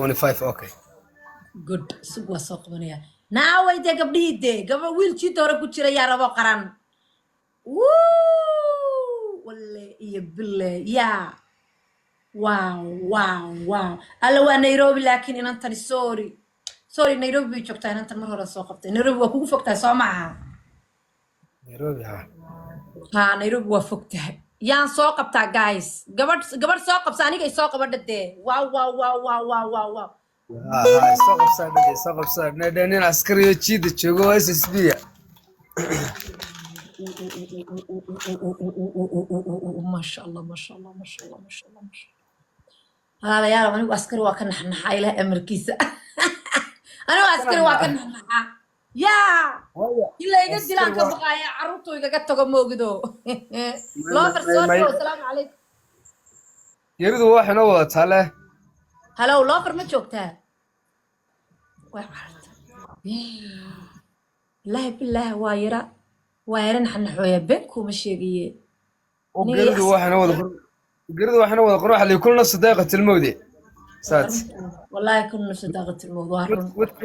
25. Okay. Good, sug, waa soo qabanaya. Naaway dee gabdhihii, dee gaba wiil jiita hore ku jira yaa rabo qaran. Wuu! Walle iyo bille yaa, wow wow wow, alla waa Nairobi. Laakiin inantani, sorry sorry, Nairobi bay joogtaa inantan. Mar hore soo qabtay. Nairobi waa kugu fogtahay, soo maaha? Nairobi, ha. Ha, Nairobi waa fog tahay. Yaan soo qabtaa, guys? Gabadh, gabadh soo qabsa. Aniga i soo qabadha dee. Wow wow wow wow wow wow wow. Ha ha, soo qabsaa dhade, soo qabsaa dhade. Nin askariyo jiida joogo oo SSB ya. Maasha Allah, maasha Allah, maasha Allah, maasha Allah, maasha Allah. Walaalayaal, anigu askari waa ka naxnaxaa. Ilaah amarkiisa, anigu askari waa ka naxnaxaa. Yaa ila iga dilaan ka baqaaya, carruurtu igaga tago moogido. Loofar, soo dhawow. Asalaamu calaykum. Geeridu waxay noo wadataa leh. Halow, loofar, ma joogtaa? Way carartay. Wallaahi bilaahi, waa yara, waa yara naxnaxooya, been kuuma sheegaye. Oo geeridu waxay noo wada, geeridu waxay noo wada qor waxa la kullu nafsi daa'iqatul mawdi saat. Wallaahi kullu nafsi daa'iqatul mawt, waa run.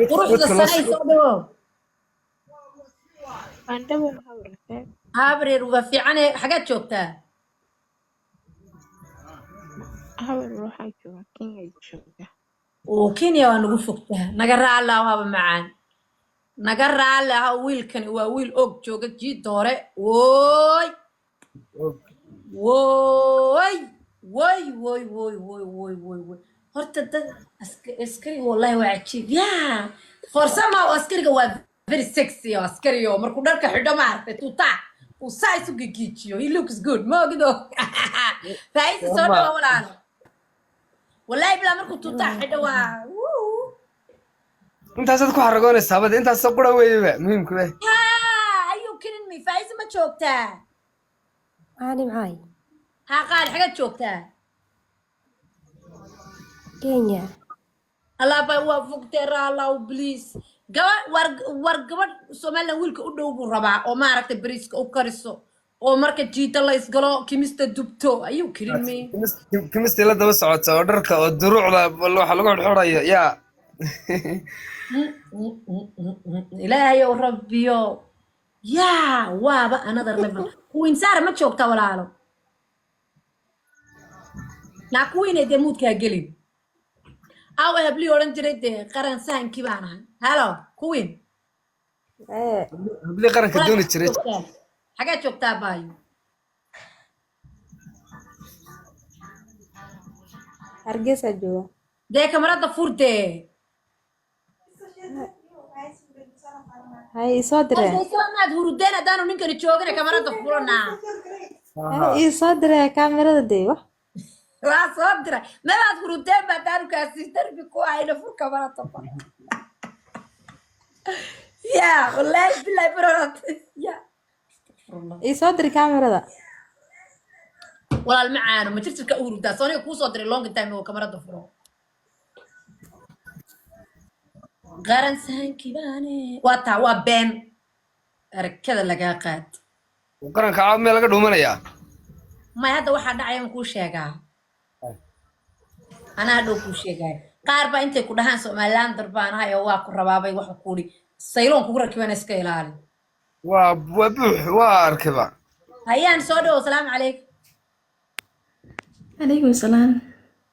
Quruxda sanay, soo dhawow. Andhawo, maxaa wartay? Habreer, waa fiicane. Xagaad joogtaa? Habar, waxaa jooga Kenya jooga. Oo Kenya waa nagu fogtaa. Naga raalli ah, haba macaan, naga raalli ah. Wiilkani waa wiil og jooga jiidda hore. Wooy wooy woy woy woy woy woy woy woy. Horta dad askariga wallahi waa cajiib. Yaa, for somehow askariga waa very sexy oo askari oo markuu dharka xidho, maaragtay, tuutaa uu saa isu gigiijiyo, he looks good, ma ogido? Faaiisa, soo dhawo walaalo. Wallahi bilaa, markuu tuutaa xidho waa wuu. Intaasaad ku xaragoonaysaa bada, intaas qura weeyaba muhiimku eh. Ha, are you kidding me? Faaiisa, ma joogtaa? Maxaa nimcaay? Ha qaali, xagaad joogtaa? Kenya. Allaaba waa fogtee, raalaw please. Gaba war war, gabadh Somaliland wiilka u dhow buu rabaa oo maaragtay bariiska u kariso oo marka jiita la isgalo kimista dubto. Are you kidding me? Kimistii la daba socota oo dharka oo duruucda waxa lagu xidhxidhayo yaa. Ilaahayow rabbiyo, yaa waaba another level. Queen Sara, ma joogtaa walaalo? Naa kuwiinay dee muudkaa gelin aw hablii odhan jiray dee qaran sahankii baan ahay. Hello, queen. Ee. Hablii qaranka dooni jiray. Xagaa joogtaa, baayo? Hargeysa jooga. Dee kamarada furdee. Hay, isoo diree. Maad hurudeen haddaanu ninkani joogina kamarada furanaa. Hay, isoo diree kaamirada dee wax. Waa soo diray. Mabaad hurudeen ba haddaanu kaasi darbi ku hayno. Fur kamarada fur. Ya wallaahi bilahi barorat ya. Isoo diri kaamirada. Walaal ma caano ma jirjirka u hurudaa? Sooniga kuu soo diray long time oo kamarada furo. Qaran sahankii baane waa taa, waa been arakada lagaa qaad. Qaranka caaw meel laga dhuumanayaa. May, hadda waxaa dhacaya ma kuu sheegaa? Anaa hadhow kuu sheegaya. Qaar baa intay ku dhahaan Somaliland baan ahay oo waa ku rabaabay, waxa kuuri sayloon kugu rakibana, iska ilaali. Waa buux, waa arkayba. Hayaan, soo dhawow. Asalaamu calaykum. Calaykum salaam.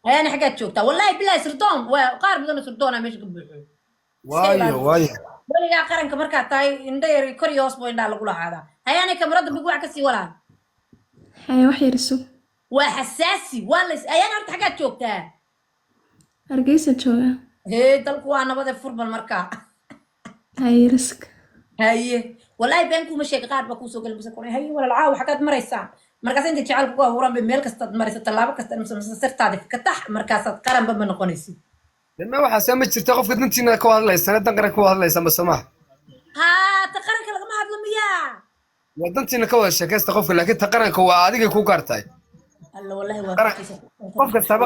Hayaan, xaggaad joogtaa? Wallahi bilahi, sirdoon waa qaar badan oo sirdoona meesha ka buuxo. Waayo waayo. Weligaa qaranka markaad tahay indho yar kor iyo hoos boo indhaa lagu lahaadaa. Hayaanay, kamarada big wax ka sii walaal. Haye, wax yar sug. Waa xasaasi, waa lays. Ayaan, horta xaggaad joogtaa? Hargeysa jooga. Hee, dalku waa nabade, furbal markaa. Haye, risk. Haye, wallahi been kuma sheega. Qaar baa kuusoo geli mise kuna haye walaal, caawa xaggaad maraysaan? Markaas intay jacaylka ku abuuraan bay meel kastaad maraysa, tallaabo kasta mise sirtaadi katax, markaasaad qaranba ma noqonaysid. Deme waxaase ma jirta qofka dantiina ka hadlaysana, dan qaran ka hadlaysa mase maha? Haa, ta qaranka lagama hadlo miyaa? Waa dantiina ka wada sheekaysta qofka, laakiin ta qaranka waa adigay ku gaartahay. Alla wallahi waa Qof kastaaba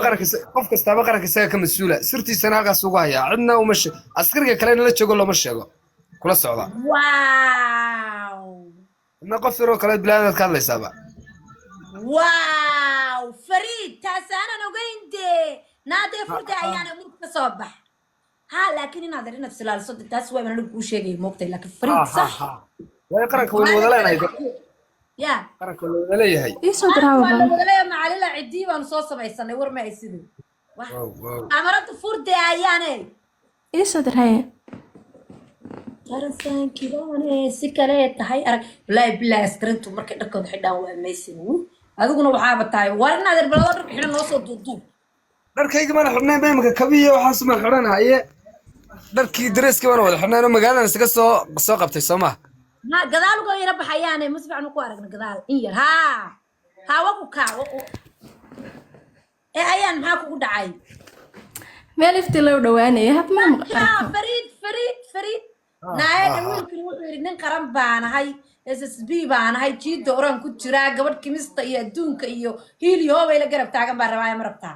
qaranka isaga ka mas-uula, sirtiisana halkaas ugu hayaa, cidna uma sheego. Askariga kalena la joogo looma sheego, kula socda. Wow. Ma qof yaroo kale bilaadaad ka hadlaysaaba. Wow, Fariid, taas aanan ogeyn dee. Naadee furta ayaana murug ka soo bax. Ha, laakiin inaad inaad silaaliso, taas waa anigu kuu sheegay, moogtay, laakiin Fariid sax. Waayo, qaranka waynu wada leenahay. Ya. Qaranka waynu wada leeyahay. Ii soo dir. Waa la habar. wada leeyahay, macalila ciddii baanu soo samaysanay, war ma ay sidii. Wow, wow. Amarada furde ayaane. Ii soo dir, haye. Qaransaankibaane si kale tahay arag, wallaahi bilaahi, askarintu markay dharkooda xidhaan waa amazing. Wuu. Adiguna waxaaba tahay war inaad erbalado dharka xidhan noo soo duuduub. Dharkayga mana xidhnayn ba imika, kabiyo waxaas ma xidhanahaye, dharkii dareeskii baana wada xidhnayn oo magaaladan isaga soo qabtay, soo maha? Ha, gadaal uga yara baxayaane, ma si fiican ku aragna gadaal in yar. Haa haa, wa ku kaa ee ayaan, maxaa kugu dhacay? Meel ifti loo dhawaanaya had ma Yaa. arko. Fariid, Fariid, Fariid, naayada wiilkan wuxuu yidhi nin qaran baanahay, SSB baanahay, jiida oran ku jiraa, gabadh kimista iyo adduunka iyo hiil iyo hoobay la garab taagan baan rabaa. Ma rabtaa?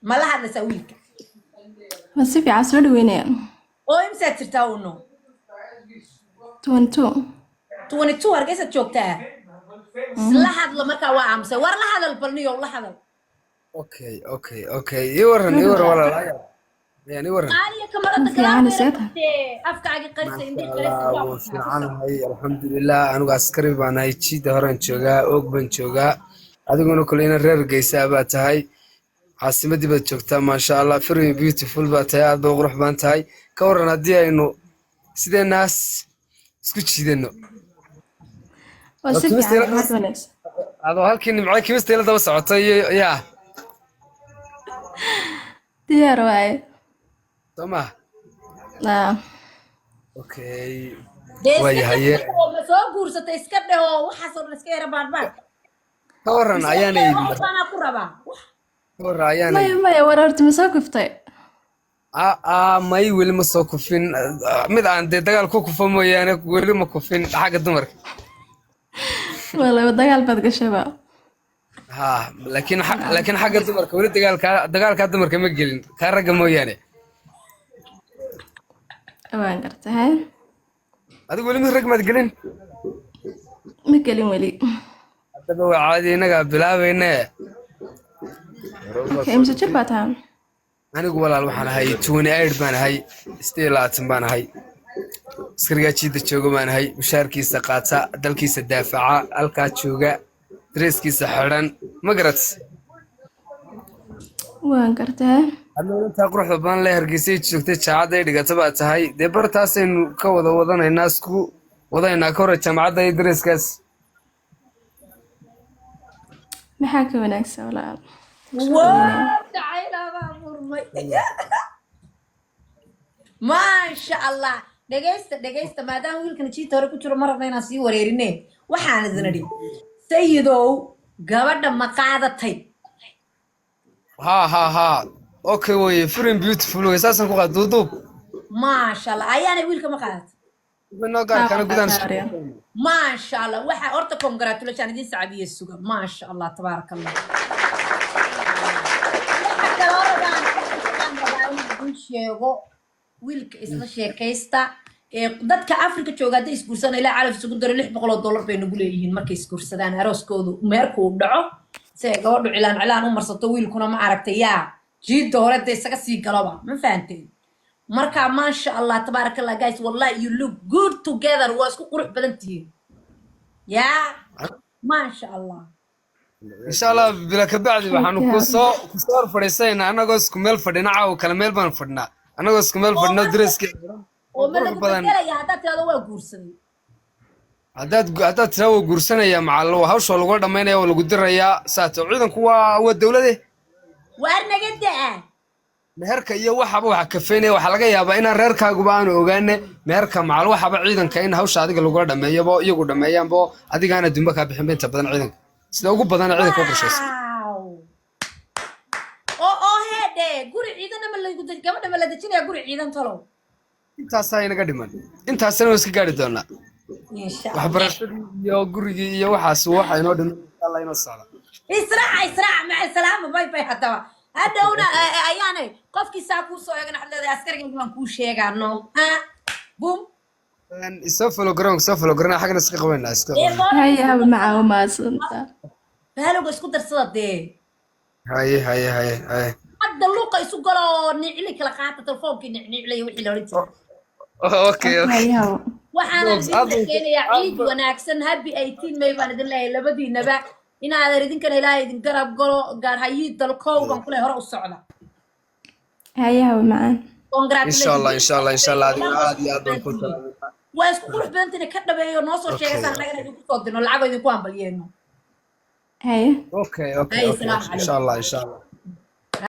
Ma la hadlaysaa wiilka? Ma si fiican soo dhaweynaya. Oo imsaad jirtaa uno? 22. 22, Hargeysaad joogtaa. La hadlo markaa, waa aamusay. War la hadal balniyow, la hadal. Okay, ii waran walaal, ayaan ii waran. Qaaliya kamarada. Fiican, gadaal. see tahay? Afkaaga qarisa, indhihi qarisa. Allah, Waa wuu fiicanahay, alxamdulilah. Anigu askari baan ahay, jiida horaan joogaa, Oog baan joogaa. Adiguna kule ina reer Geysaa baa tahay, caasimadii baad joogtaa, maasha Allah, very beautiful baa tahay, aad ba u qurux badan tahay. Ka waran haddii aynu sideenaas isku jiidano? Waa si fiican, aad wanaagsan. Adoo halkii Nimco kimistay la daba socotay iyo yaa. Diyaar waaye. Soo maha? Ah. Okay. Dee iska Waayahaye. dhaho, ma soo guursatay? Iska dhaho, waxaasoo dhan iska yara baadhbaadh. Ka waran ayaanay Waxbaanaa ku rabaa. Ka waran ayaanay. Maya, maya, war horta ma soo kuftay? Aa, may, weli ma soo kufin. Mid aan dee dagaal ku kufo mooyaane, weli ma kufin xagga dumarka. Wala dagaal baad gashaba. Ha, laakiin xagga dumarka weli dagaalkaa dumarka ma gelin, kaa ragga mooyaane. Waan gartay, haye. Adigu weli mid rag maad gelin? Ma gelin weli. Haddaba waa caadi, innagaa bilaabayne. Okay, imse jir baa tahay? Anigu walaal waxaan ahay 28 baan ahay, 28 baan ahay, askarigaa jiidda jooga baan ahay, mushaarkiisa qaata, dalkiisa daafaca, halkaa jooga, dareeskiisa xidhan, ma garat? Waan gartay, haye. Adna intaa quruxda badan le Hargeysay joogtay, jaamacadda ay dhigata baa tahay, dee bartaasaynu ka wada wadanaynaa, isku wadanaynaa, ka hore jaamacadda iyo dareeskaas. Maxaa ka wanaagsan, walaal? Waa jacaylabaa furmay, maasha Allah. Dhegaysta, dhegaysta, maadaama wiilkan jiita hore ku jiro, ma rabna inaan sii wareerine. Waxaan idin idhi, sayidow, gabadha ma qaadatay? Ha ha ha, okay weye, free beautiful wey, saasaan ku qaad duuduub. Maasha Allah. Ayaanay, wiilka ma qaadatay? Noo gaarkaana gudaan. Maasha Allah. Waxa horta congratulation idin sacabiye suga. Maasha Allah, tabaaraka Allah. Waxa kaloo rabaan inaan idin sheego, wiilka isla sheekaysta ee dadka Afrika jooga hadday isguursadaan, ilaa calaf isugu daro, $600 bay nagu leeyihiin markay isguursadaan, arooskoodu meerku uu dhaco, si ay gabadhu cilaan cilaan u marsato, wiilkuna ma aragtay yaa jiidda hore dee isaga sii galoba, ma fahanteen? Marka maasha Allah, tabaaraka Allah, guys, wallahi you look good together, waa isku qurux badan tihiin, yaa maasha Allah. Insha Allah, bila kabacdi waxaanu kusoo hor fadhiisanaynaa annagoo isku meel fadhina. Caawa kale meel baan fadhinaa, annagoo isku meel fadhino, dareeskii Oo ma qurux lagu badan. bedelaya haddaad tirahdo waa guursaday? Haddaad tiraa waa guursanaya, macal hawsha waa lagula dhamaynaya, waa lagu dirayaa saato. Ciidanku waa dowlade. Waar naga da'a. Meherka iyo waxaba waxa kafeynaya, waxaa laga yaabaa inaan reerkaaguba aanu ogaane meherka, macal waxaba ciidanka in hawsha adiga lagula dhameeyabo, iyagu dhameeyaanbo, adigaana dumba kaa bixinba. Inta badan ciidanka sida ugu badan ciidanka u qorshaysa. Wow. Oo heedhe, guri ciidanna ma lagu gabadha ma la dejinaya guri ciidan, talow? Intaasaa inaga dhiman, intaasina waan iska gaari doonaa. Insha Allah. Waxbarashadii iyo gurigii iyo waxaas waxa inoo dhiman, insha Allah inoo socda. Israaca, israaca, maca salaama, bay bay. Haddaba hadhowna ayaanay qofkii saa kuu soo eegana, waxaad leedahay askarigayga baan kuu sheegaa, no bum. Isoo follow garoon, soo follow garoon, xagna iska qabanaa, iska Ee, qabanaa. Haye, haba macaa, mahadsantaa. Baalowga isku darsada dee. Haye haye haye haye. Hadda. Hadda luuqa isu galo oo nicli kala qaata, telefoonkii nicniclaya wixii la odhan jiray. Okay. Okay. Okay. Haye, habo. Waxaana Dogs, idin keenayaa ciid wanaagsan, happy 18 May baan idin leeyahay labadiinaba. Inaadan idinkana Ilaahay idin garab galo, gaar hayii dalkow baan kule, hore u socda. Haye, habo macaan. Insha Allah. Congratulations. Insha Allah, insha Allah, adigana aad iyo aad baan ku salaamay. Waa isku qurux badantina, ka dhabeeyo, noo soo Okay. sheegaysaan, annagana idinku soo dirno lacag oo idinku hambalyeeno. Haye. Okay. Haye. Okay. Salaamu Insha calaykum. Allah, insha Allah.